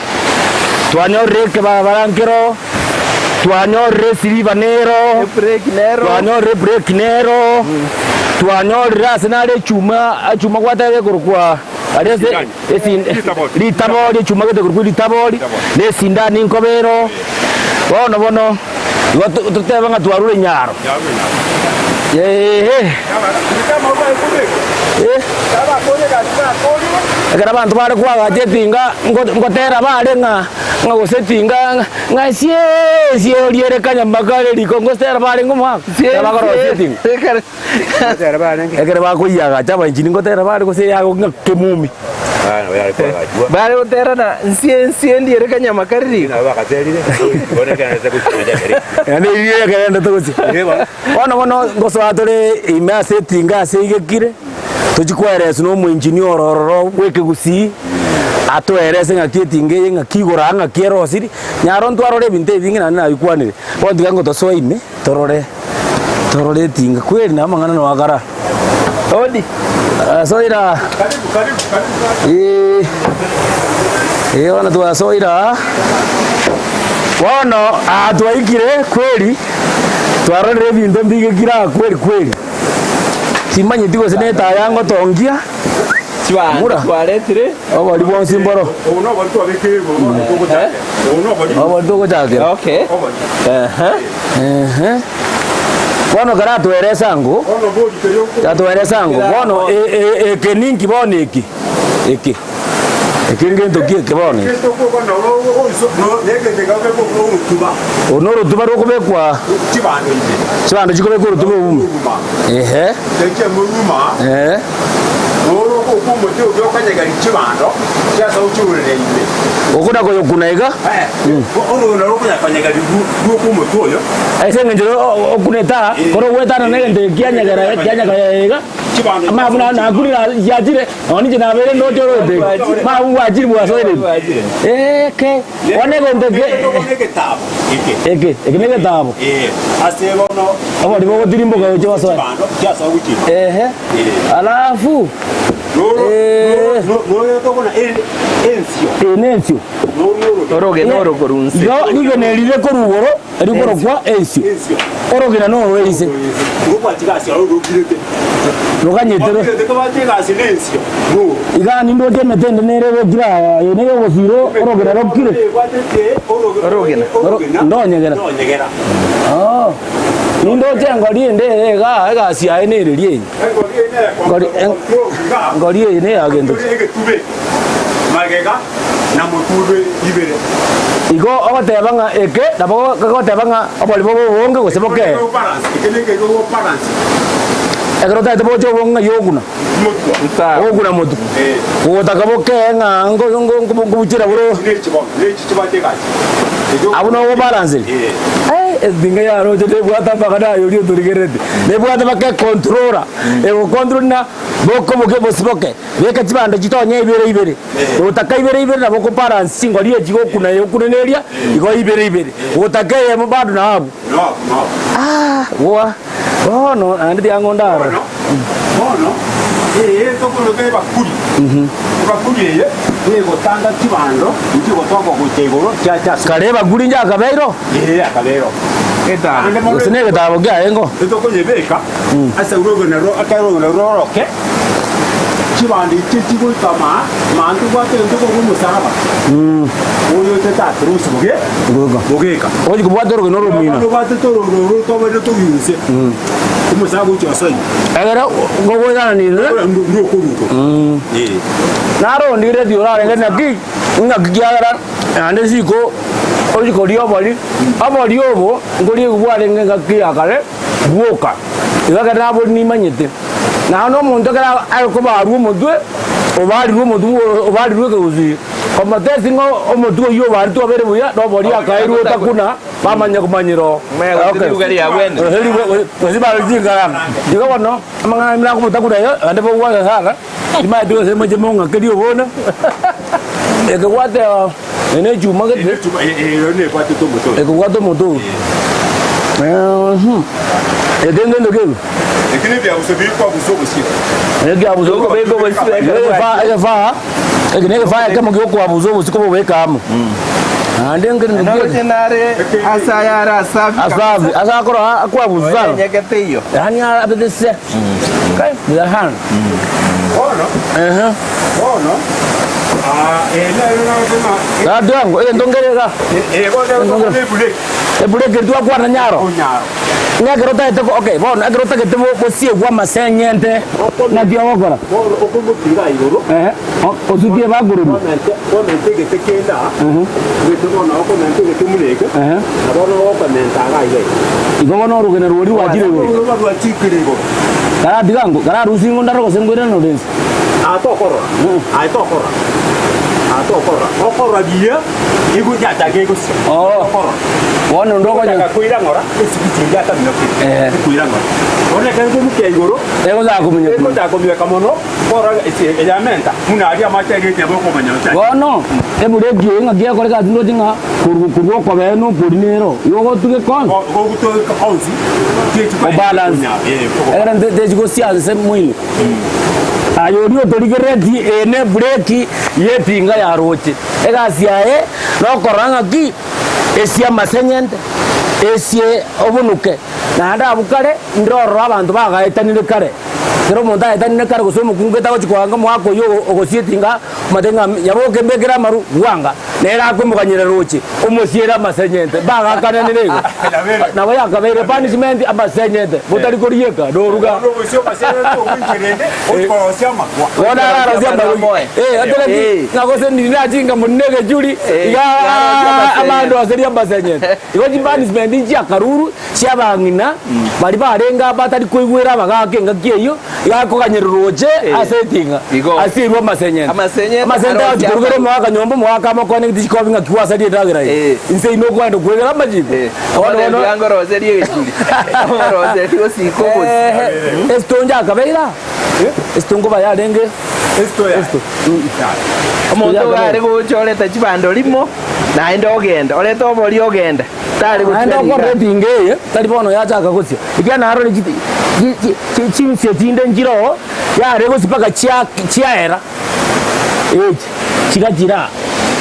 twanyorire ekebarabara nkero, Twanyorire esiriba nero, twanyorire ebreki nero, twanyorire ase nare echuma, echuma gwateba ekorokwa aria ase esi ritabori echuma gete ekorokwa ritabori, na esindani nkoba ero, bono bono igo totebe ng'a twarure nyaro. Eeh. Ekero abanto bare koagacha etinga, ngotera bare ng'a ng'a gose etinga ng'a siee siee oriere kanyama kare riko ngotera barenge omwaka ekero bakorosia etinga. Ekero bakoyiagacha abainchini ngotera bare gose yago ng'a kemumi. Bare goterana nsie nsie ndiere kanyama kare riko. Yaani eyio ekerendete gochia. Bono bono ngosoa tore ime ase etinga ase eigekire. Tochi koereswa na omoengineer oro ororo bw'ekegusii, atoerese ng'aki etinga eye ng'aki igoro aa ng'aki erosiri, nyaro ntwarore ebinto ebinge naende nabikwanire. Bono tiga ngotosoe ime, torore torore etinga kweri na amang'ana noo akara. Hodi, soira aa, eeh, eh bono twasoire aa, bono aa twaikire kweri, twarorire ebinto mbigekire aa kweri kweri. Timanyeti gose netaya ngotongia Chibando twaretire. Obori bwonsi mboro. Obo nobori twabekire igoro bono togochakera. Obo nobori. Obori togochakera. Okay. Obori. Ehe. Ehe. Bono karatwere esango. Bono bori kerio. Katwere esango. Bono e- e- eke ninki bono eke? Eke. Eke ngento ki eke bono eke? Egento okoba noro oiso no negento gekobekwa orotuba. Oro norotuba rokobekwa Chibando ime. chibando chikobekwa orotuba obume. Oruma. Ehe. Ekia moruma. Ehe. Noro okwa omote oria okonyegeria chibando chiase gochiurera ime. Okona koyokuna iga. Eh, orogena rokonyakonyegeria rwokwa omote oyo. Ase eng'encho okunete aa, kore ogwetana na egento kianyegera kianyegera iga. Ama buna nakurire yachire, nonya ninche nabeire ndoche orote. Mabu bwachire bwasoire. Eke, bono egento eke eke, eke ne egetabo. Obori bogotirimboka gochia gosoa. Ehe, alafu eh, eye ne ensio. Orogena oro korwa inse. Igo rigena eri rire korwa igoro rikorokwa ensio. Orogena norwe inse. Roganyete ro. Iga nindoche emete ende nere ebekire aa eye neye ogosira orogena rokire. Orogena. Ndonyegera. Oh. Nindoche engori ende ere igaa egasi yaye nereri eye. Ngori engori eye neya gento ki? Magega na motube ibere. Igo ogoteba ng'a eke nabo kegoteba ng'a obori bobe obonge gose bokee. Ekero otagete boche obonge ng'ai oguna? Ogokuna motwe. Gotaka bokee ng'a ngo ngo nkobuchera bore abwo nogobalanseria. Etinga yaroche nebwate amang'ana aye oria otorigerereti. Nebwate mpaka econtroller, egocontrol ng'a bokobokia bosiboke. Beka chibando chitonye ibere ibere, gotaka ibere ibere nabo okobalance chingori echi gokuna eye okune na eria, igo ibere ibere, gotaka eyemo bado na abwo. Ah, goa bono naende tiga ng'onde aroro. Bono eye tokoroka ebakuri, ebakuri eye negotanga chibando nchigotoka gocha igoro chiacha ase. Kare ebakuri inche akabeiro? Ee akabeiro. Naende bono Gose na egetabo kiaye ngo? Etokoyebeka ase orogena ro ekero orogena roroke. Chibando echi chigoika maa, maa ntobwate egento korwa omosaraba oyo otete ase boge bogeka. Ogochi kobwata orogena oromino. Obwatete ororo oro tobaire togiunse omosaraba gochia osoe. Egere gogoetananire. Ndokoruko. Naro ondigeretie orarenge naki ng'aki kiagera naende riko oriko ri'obori, obori obo nkoriegwa bwarenge engaki ya kare bwoka. Igo ekero nabori nimanyete. Naende na omonto ekero are kobarwa omotwe, obarirwe omotwe bwo obarirwe ekegusii, komotesti ng'a omotwe oyio obaretwe obeire buya, na oboria akairwe otakuna, bamanya komanyera oo. Omanye gose ribuga riabwene. Gose ribuga gose bare chinkaranga. Igo bono, amang'ana aya nakomotakuna aye, naende bogwaka sana, timanyeti gose moche mong'akerie obonda, ekegwateba eye ne echuma gete, ekebwate omote oyo. Eke ngento kegwe. Eki nebiabuso bikwabusa obosie. Ekiabuso Okobeka obosie ekero Egefaa egefaa eke negefaa ekemo giokwabusa obosie kobobeka amo. Naende nkeri Naende oroche nare ase aya are asafi Asafi kabisa. ase akoroa akwabusa Nonya sana. enyegete eyio. Yaani arabete se. Kai buya sana. Bono, Ehe. bono, ah, eye nero naroche ng'a Tata yango egento nkere iga. Eh, bono nero tokona ebureki. Ebureki eri twakwana nyaro. Onyaro. Ng'a ekero otagete ko okay bono ekero otagete bo bosiegwe amasenyente naki ogokora? Bono okomotiga igoro. Ehe, o- osukie bakuruma. Omente, omente egete kende aa, egete bono okomenta egete buna eke, Ehe. na bono okomenta iga iga iga. Igo bono orogena rworia rwachire igoro. Orogena rwachikire igoro. Karatiga ango, kararusie ingo ndare gose nkoirane ore inse. Aa tokorora, aye tokorora. Aa tokorora. Okorora buya igo yachaka egosia. Oo. Tokorora. Bono onde okonya. Egochaka koira ng'ora esibiti eria ataminokire. Ehe. Ekoira ng'ora. Bono ekero ekomukia igoro, Egochaka kominyoka. egochaka kominyoka mono, korora esi eyamenta buna aria amache agete nabo okomanya ochakire. Bono ebureki eye ng'aki ekore egasi ndoche ng'a korwa korwa okobee na okori nero, igo ogotuga ekonsi. Gogotuga ekonsi, techi Obalance. Ekero nte techi gosia nse moino. Aye oria otorigereretie, eye nebureki y'etinga ya roche. Egasi yaye nokorora ng'aki esie amasenyente, esie obonuke. Naende abwo kare ndire ororo abanto bagaetanire kare. Ekero omonto aetanire kare gose omokungu etagochi koanga omogaka oyio ogosia etinga, omanyete ng'a nyaboke mbekere amaru, bwanga. Nere akomoganyera roche, omosiere amasenyente. Mbagakananire igo. Nabo yakabeire punishment amasenyente. Botari korieka, noruga. Bono ararosie amarwa. Eh, atore ki? Ng'a gose ndiri nachinga monene egechuri, iga amandoserie amasenyente. Igo chipunishment nchiakarurwe, chi'abang'ina baria barenge abatari koigwera abagaaka engaki eyio, iga akoganyerwa roche ase eting'a, Igo. ase erwe amasenyente. Amasenyente Amasenyente arosie agochia korugera amaru. omogaka nyomba, omogaka amokone ng'iti chikobi ng'aki gwasaria endagera eye. Inse inwe okoenda kwegera amachiko. Bono Bono bono ngoroserie egechuri. Omoroserie osike obosi. Ehe, esitonjo akabeira aa, esitongo baye arenge esito. Omonto iga are gocha oreta chibando rimo, naende ogenda, oreta obori ogenda. Tari Naende gotiga okorora riga. etinga eye tari bono yachaka gosia, ekiagera narore chinsia chinde nchire oo, yare gosia mpaka chiaera, echi chiga chire aa,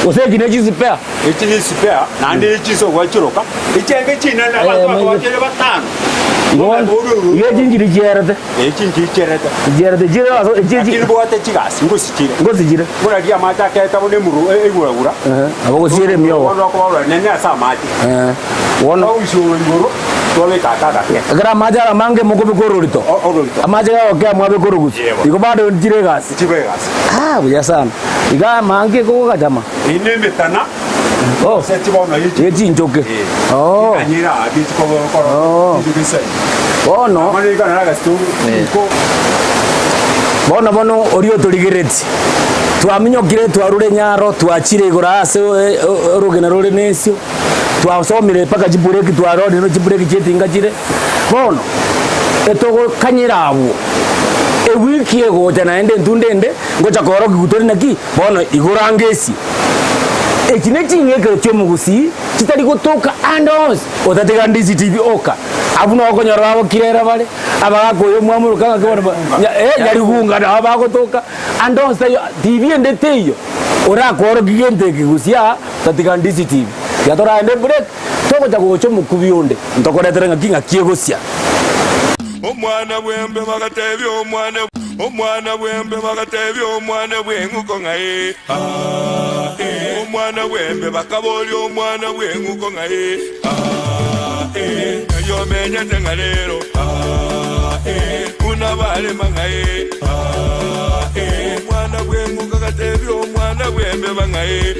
gose echi ne chisipea. Echi ne chisipea, naende echinsa ogwachiroka, echenge chinene abanto bakobachire batano. Igo igo echi nchiri chierete. Echi nchiri chierete. Chierete chire ase echi Lakini bwate chigasi ngosichire. Ngosichire. Buna riria amache aketa buna emuru eguragura. Nabo gosiere emiogo. Bono okoba nene ase amache. Bono. Twagusiora igoro twabeka aka agake. Ekero amache are amange mokobeka ororito. Ororito. Amache gagokea mwabeka orugusu. Yebo. Igo bado nchire egasi. Nchire egasi. Ah buya sana. Iga amange ekogogachama. Eye nemetana. Oh. Ase chibono ye Ye chinchoke. Eh. Oh. Chikanyira aa chikobokoro. Oh. Chinchoke isai. Bono. Bono iga nara agasito iko. Bono bono oria otorigeretie, twaminyokire twarure nyaro twachire igoro ase orogena rore nesio, twasomire mpaka chibureki twarorire chibureki chietinga chire, bono etogokanyera abwo, ewiki egocha naende entunde ende, ngocha koorokiwa tore naki, bono igoro ange esie. Echi ne ching'ekero chi'omogusii chitari gotoka ande onsi otatiga Ndizi TV oka. Abwo nabo okonyora bagokirera bare, abagaka oyo omwamoroka ng'aki bono ba nya eh nyarigunga nabo bagotoka, ande onsi taiyo TV ende teiyo orakoorokie gento eke gusii aa otatiga Ndizi TV. Tiga toragende ebreak, togocha gocha omokubi onde, ntokoretere ng'aki ng'aki egosia. Omwana bw'embe bagatebia omwana Omwana bw'embe bagatebia omwana bw'eng'uko ng'a ee, aa, ee. Omwana bw'embe bakaboria omwana bw'eng'uko ng'a ee, aa, ee. Ng'ai omenyete ng'a rero, aa, ee. Buna barema ng'a ee, aa, ee. Omwana bw'eng'uko agatebia omwana bw'embeba ng'a ee.